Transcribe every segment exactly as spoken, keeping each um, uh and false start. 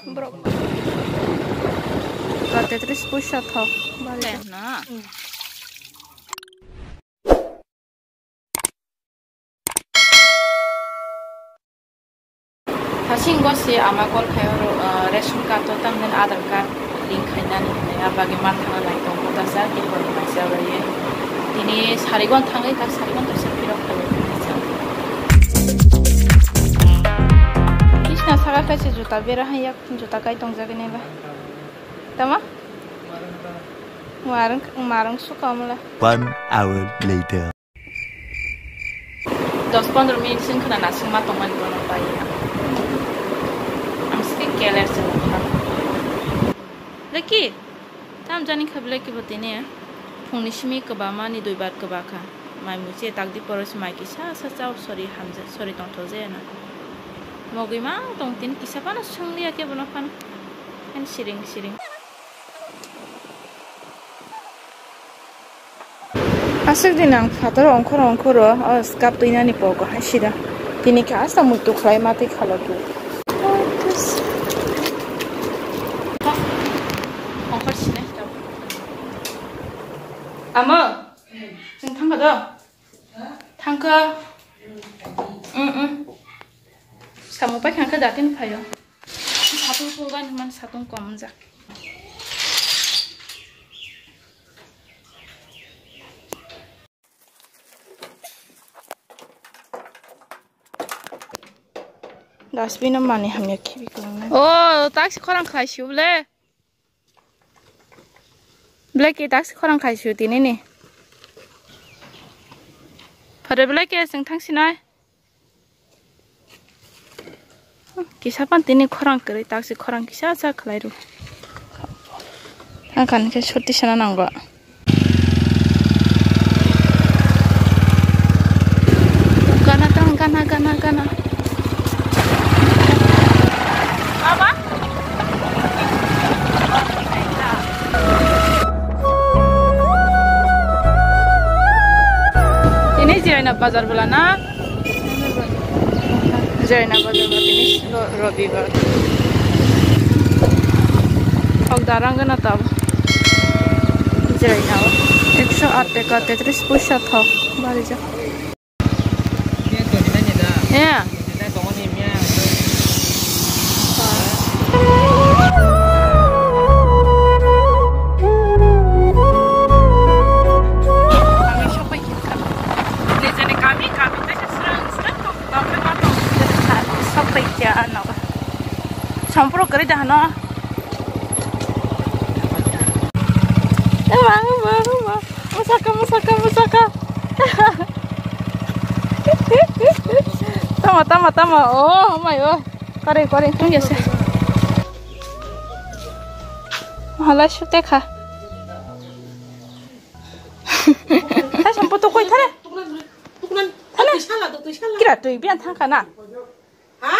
Borok. Ba tetris puisa thok. Bari. Na. Hasing gosi ama call khai oro, ah, ration card to tamni Aadhaar card link khainani hinwi, abagwi ma thangna nai tongo tasa, tei koi mai sa bai. Tini sarigon thangwi ta sarigon tasa phirok phai. Bisna saka kaisa juta bera hai yak juta kai tongjagwi nai ba. Tama? Marang, marang suka amla. One hour later. Dos pondro minute sing khna nasing ma tongmani bono pai. Ang skin care se wngkha. Leki, tam jani kha Leki bo tini. Phungni simi kwbamani duibar kwbakha. Mai muiche takdi poro se mai kisa sa chao sori hamja, sori tongthok jaya na. Mogwi mang tong tini kisa phano swngliya khe bono phano. Hen siring siring. Aswk din ang phatar ongkhor ongkhoro, o skap twinani pogo hai sida. Tini khe asta muitu khlai ma twi khalogo. Ongkhor sinai. Amo, chwng thangkha do? Thangkha. Mm, mm. Samung paikha khe datin phaio. Satung tunggan man satung kom jak. Dustbin o mani hamya khibi kwlwng nai. Oh, taksi khorang khlai si ble. Black taksi khorang khlai si tini ni. Phare Black chwng thang sinai. Kisa pan tini khorang kwrwi, taksi khorang kisa sa khlai rw. Ang khan khe soti sana nango. Gana tang, gana, gana, gana. Baba? Ini Jaina bazar bola na? Jaina bazar ba tini ro-, Robibar. Thok darang gana tab. Jaina o. Ekso aat taka tetris puisa thok. Bari ja. Ya. Kami shopping. Nijani kami, kami tei se srang srang tong, tong, tong, tong. Sa paikya ano. Sampro kari dah no. Eh, bang, bang, bang. Musaka, musaka, musaka. Tama, tama, tama. Oh, oh my, oh. Kare, kare. Tunggu ya, sir. Mahala sute kha. Hai, sampo to koi thare. Thare. Kira tui bian thangkha na. Ha?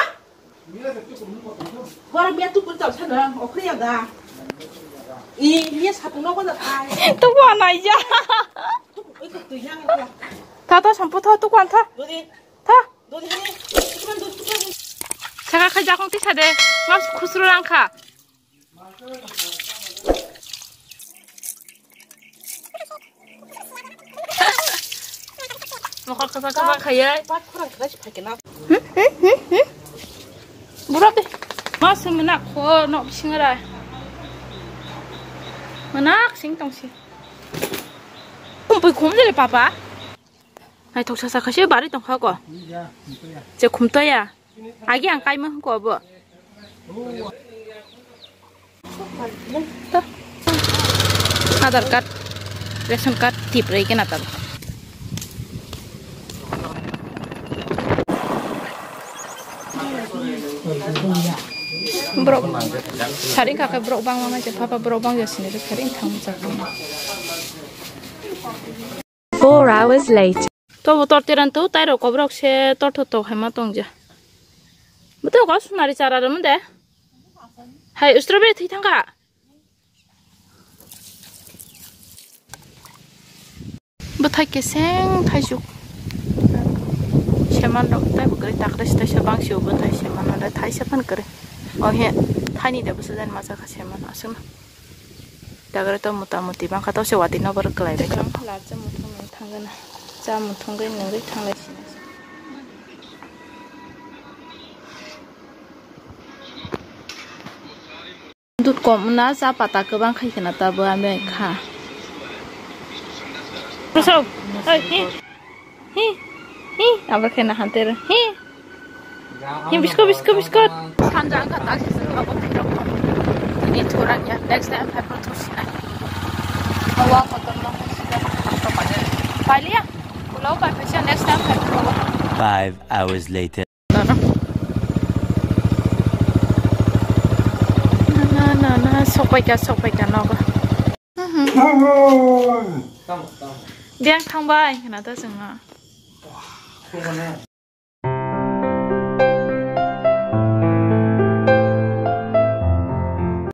Bora biya tukun tau sana, okhri ya da. I, iya sapung no kona thai. Tukun ai ya. Oi, kok tu yang ya. Tha, tha, sampo tha, tukun tha. Dodi. Tha. Dodi ni. Tukun, dodi, tukun. Saka khai jakong tisa de. Mas khusru rang kha. Mokol kwchak kwchak khaiye. Bat khorang khwlai se phaikhe na. Hmm, hmm, hmm, hmm. Bura de. Ma se mena kho nok sing rai. Mena sing tong si. Kumpui khum jele papa. Naithok sasa khaise bari tongkha ko. Je khumtoya. Agi ang kaima hwnko abo. To. Aadhaar card, ration card tip rai kena tab. Borok saring kha khe borok bangma mai se papa borok bang ya sini saring thang jak. Four hours later. Tobo tor teran to, tai rok kobrok se tor to tok hai ma tong ja. Bote ko sunari chara ram de. Hai strawberry thwi thang kha. Bwthai keseng thaisuk. Seman rok tai bo kwrwi takre se taisa bang se o bwthai seman rok tai thaisa phan kwrwi. O he. Thaini de bwsajani masa kha se mano aswkno. Dagre to mota moti bangkha to se watwi no borok kwlai bai. Kwlai bai. Cha muthung nung thangana. Cha muthung gai nungwi thanglai sini. Dut kom na cha pata kwbang khai khna ta bo ami kha. Bwswk. Oi, hi. Hi. Hi. Abo khe na hante ro. Hi. Hi, bisko, bisko, bisko. Sanja ang kha taksi sini abo thurok. Ini thurang ya. Next time hai pun thursinai. Awa kotor no. Paliya. Pulau pai pesa next time hai pun. Five hours later. Na, na, na, na, sokpaikha, sokpaikha nogo. Mhm. Biyang thangbai, hwnna ta chwngno.